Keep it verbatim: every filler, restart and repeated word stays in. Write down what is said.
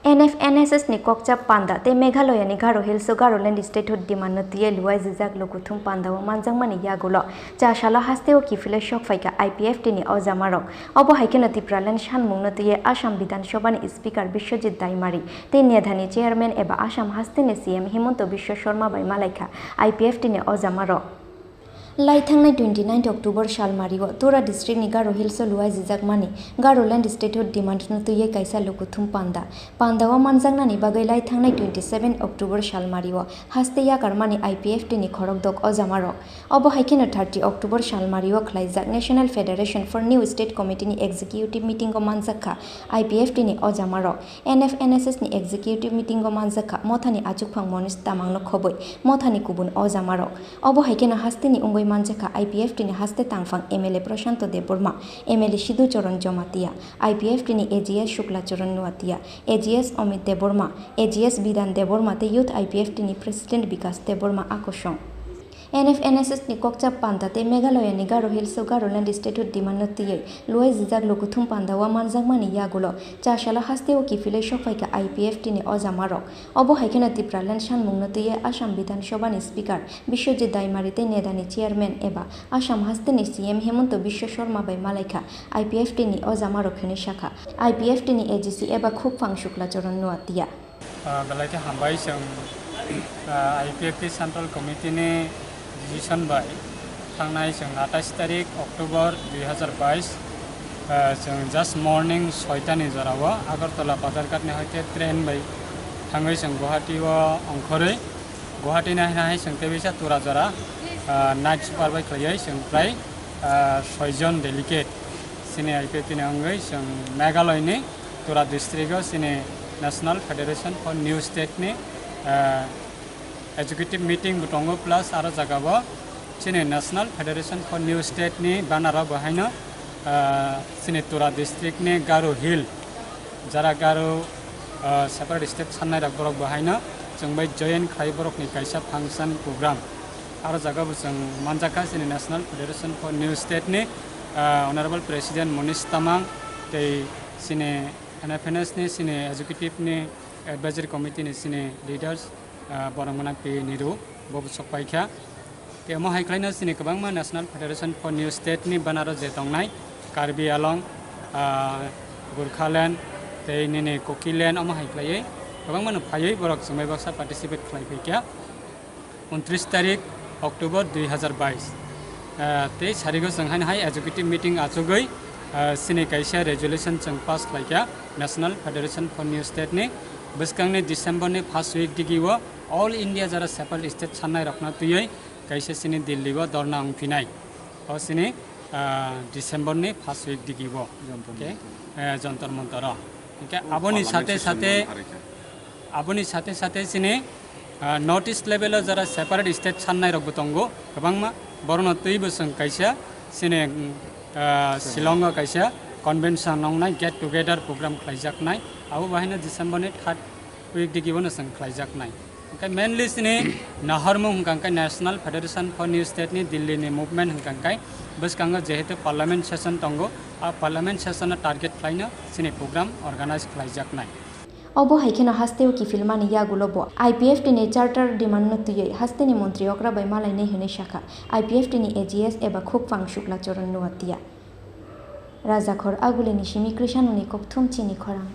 N F N S S ni kokchap panda tei Meghalaya ni Garo Hills o Garoland statehood demand no twiwi luai jijak lukuthum panda o manjakmani yagulo cha salo hasteo kiphilwi sokphaikha I P F T ni ojamarok. Obo hai kheno Tipraland sanmung no twiwi Assam Bidhan Sabha ni Speaker Biswajit Daimari tei NEDA ni chairman eba Assam haste ni C M Himanta Biswa Sarma bai malaikha I P F T ni ojamarok. Lai thangnai twenty nine October salmario Tura district ni Garo Hills o luai jijakmani Garoland statehood demand no twiwi kaisa lukuthum panda. Panda o manjaknani bagwi lai thangnai twenty seven October salmario haste yakarmani I P F T ni khorokdok ojamarok. Obo hai kheno thirty October salmario khlaijak National Federation for New State Committee ni executive meeting o manjakha I P F T ni ojamarok. N F N S S ni executive meeting o manjakha mothani achukphang Monish Tamang no khobwi mothani kubun ojamarok. Obo hai kheno hasteni wngwi manjakha I P F T ni haste tangphang M L A Prashanto Debbarma, M L A Sidhu Charan Jamatia, I P F T ni A G S Shukla Charan Nuatia, A G S Amit Debbarma, A G S Bidhan Debbarma tei Youth I P F T ni President Bikas Debbarma a kosong. N F N S S ni kokchap panda tei Meghalaya ni Garo Hills o Garoland statehood demand no twiwi luai jijak lukuthum panda o manjakmani yagulo cha salo hasteo kiphilwi sokphaikha I P F T ni ojamarok. Obo hai kheno Tipraland sanmung no twiwi Assam Bidhan Sabha ni Speaker Biswajit Daimari tei NEDA ni chairman eba Assam haste ni C M Himanta Biswa Sarma bai malaikha I P F T ni ojamarok hinwi sakha I P F T ni A G C eba Khupphang Shukla Charan Nuatia. Ah, belai khe hambai chwng, ah, I P F T Central Committee ni decision bai thangnai chwng atais tarik October dui hazar bais, ah, chwng just morning soita ni jora o Agartala Padarghat ni hoite train bai thangwi chwng Guwahati o ongkhorwi Guwahati ni hai hai chwng tei bisa Tura jora, ah, night super bai khwlaiwi chwng prai, ah, soi jon delegate chini I P F T ni wngwi chwng Meghalaya ni Tura district o chini National Federation for New State ni, ah, executive meeting bo tongo, plus aro jaga o chini National Federation for New State ni banner o bo haino, ah, chini Tura district ni Garo Hill, jara Garo, ah, separate state sannai rok borok bo haino chwng bai join khlai borok ni kaisa function program. Aro jaga bo chwng manjakha chini National Federation for New State ni, ah, Honorable President Monish Tamang tei chini N F N S ni chini executive ni advisory committee ni chini leaders, ah, borok mwnang P Niru bo bwswk paikha. Tei omo hai khwlaino chini kwbangma National Federation for New State ni banner o je tongnai Karbi Anglong, ah, Gurkhaland tei nini Kukiland omo hai khwlaiwi kwbangma no phaiwi borok chwngbai baksa participate khlai phaikha. Untris tarik October dui hazar bais. Ah, tei sarigo chwng haino hai executive meeting achugwi, ah, chini kaisa resolution chwng pass khlaikha National Federation for New State ni. Bwskangni December ni first week digi o all India jara separate state sannai rokno twiwi kaisa chini Delhi o dorna wngphinai. O chini, ah, December ni first week digi o. Jantar Hwnkhe, Mantar. Eh, Jantar Mantar o. Hwnkhe O aboni Parliament sate session sate, ni harikha. Aboni sate sate chini, ah, North East level o jara separate state sannai rok bo tongo kwbangma. Borokno twibo chwng kaisa chini, mm, ah, Shillong. Shillong o kaisa convention wngnai, get together program khlaijaknai. Abo bahaino December ni third week digi bono chwng khlaijaknai. Hwnkhe mainly chini nahormung hwnkha hwnkhe National Federation for New State ni Delhi ni movement hwnkha hwnkhe bwskango jehetu parliament session tongo, a parliament session no target khlaino chini program organize khlaijaknai. Obo hai kheno hasteo kiphilmani yagulo bo I P F T ni charter demand no twiwi hasteni montri okra bai malainai hwnwi sakha I P F T ni A G S eba Khupphang Shukla Charan Nuatia. Rajakhor Agulini simi Krishanoni kokthum chini khorang.